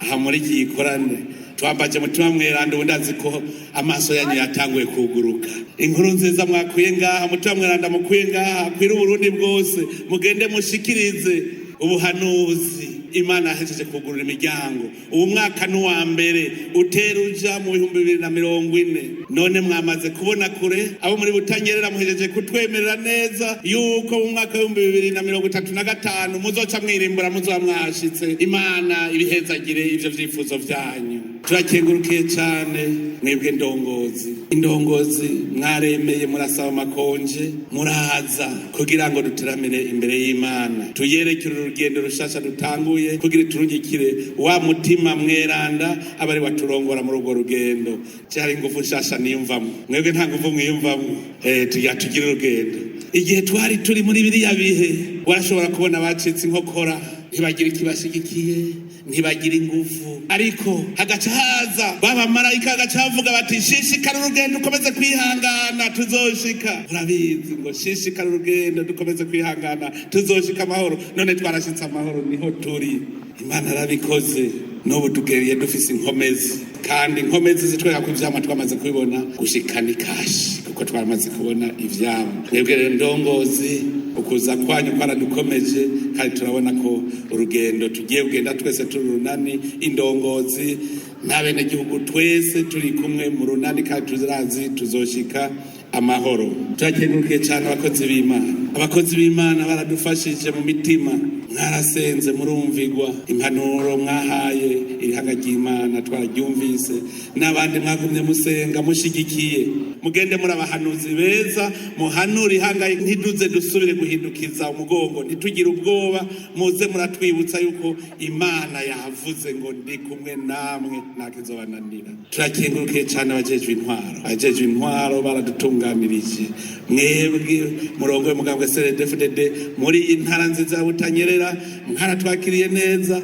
Aha muri iki gikorane twambaje Mutima Mweranda. Ubu ndazi ko amaso yanyu yatanguye kuguruka. Inkuru nziza mwakuye ngaha, Mutima Mweranda mukuye ngaha, akwire Uburundi bwose. Mugende mushikirize ubuhanuzi. Imana yahejeje kugurura imiryango. Ubu mwaka n'uwa mbere utera uja mu 2040. None mwamaze kubona kure. Abo muri Butanyerera muhejeje kutwemerera neza yuko mu mwaka w'2035 muzoca mwirimbura, muzoba mwashitse. Imana ibihezagire ivyo vyifuzo vyanyu. Turakengurukiye cane mwebwe ndongozi. Indongozi mwaremeye, murasaba amakonje, muraza kugira ngo duteramire imbere y'Imana, tuyerekere urugendo rushasha dutanguye, kugira turungikire wa Mutima Mweranda aba ari waturongora muri urwo rugendo. Cyari ingufu nshasha niyumvamo. Mwebwe nta ngufu mwiyumvamo? Tugira tugire urugendo. Igihe twari turi muri biriya bihe, warashobora kubona abacitse inkokora, ntibagira ikibashigikiye, ntibagira ingufu, ariko hagaca haza babamarayika, hagaca havuga bati: "Shishikara urugendo, ukomeze kwihangana, tuzoshika." Urabizi ngo shishikara urugendo, dukomeze kwihangana, tuzoshika amahoro. None twarashitse amahoro, niho turi. Imana arabikoze. N'ubu tugeriye dufise inkomezi, kandi inkomezi zitwereka ko ivyamwa twamaze kubibona. Gushikana ikashi kuko twaramaze kubona ivyamwa. Mwebwe rero ndongozi, ukuza kwanyu kwaradukomeje, kandi turabona ko urugendo tugiye kugenda twese turi urunani, indongozi n'abenegihugu, twese turi kumwe mu runani, kandi turazi tuzoshika amahoro. Turakengurukiye cyane abakozi b'Imana. Abakozi b'Imana baradufashije mu mitima. Mwarasenze murumvigwa. Impanuro mwahaye irihanga ry'Imana twararyumvise, n'abandi mwagumye musenga mushigikiye. Mugende muri abahanuzi beza, muhanure ihanga, ntiduze dusubire guhindukiza umugongo, ntitugire ubwoba. Muze muratwibutsa yuko Imana yavuze ngo: "Ndi kumwe namwe, ntakizobananira." Turakengurukiye cyane abajejwe intwaro. Abajejwe intwaro baradutunganirije. Mwebwe murongo mugambwe CNDD-FDD muri iyi ntara nziza ya Butanyerera, mwaratwakiriye neza,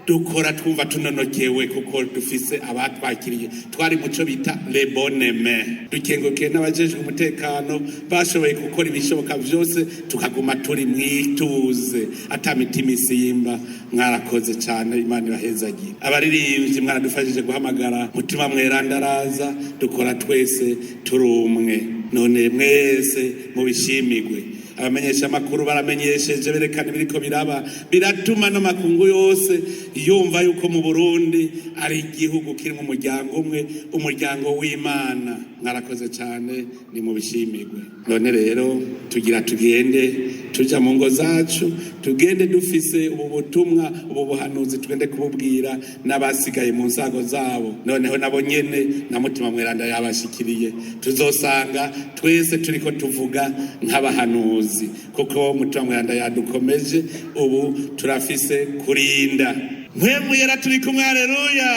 dukora twumva tunonokewe kuko dufise abatwakiriye. Twari muco bita les bonnes mains. Dukengurukiye n'abajejwe umutekano, bashoboye gukora ibishoboka vyose tukaguma turi mwituze, ata mitima isimba. Mwarakoze cyane, Imana ibahezagira. Abaririmbyi mwaradufashije guhamagara Mutima Mweranda, araza, dukora twese turi umwe. None mwese mubishimigwe. Abamenyesha amakuru baramenyesheje, berekana ibiriko biraba, biratuma n'amakungu yose yumva yuko mu Burundi ari igihugu kirimo umuryango umwe, umuryango w'Imana. Mwarakoze cyane, ni mu bishimigwe. None rero tugira tugende, tuja mu ngo zacu, tugende dufise ubu butumwa, ubu buhanuzi, tugende kububwira n'abasigaye mu nsago zabo. Noneho nabo nyene na Mutima Mweranda yabashikiriye, tuzosanga twese turiko tuvuga nk'abahanuzi, kuko Mutima Mweranda yadukomeje. Ubu turafise kurinda. Mpwemu Yera turi kumwe. Haleluya!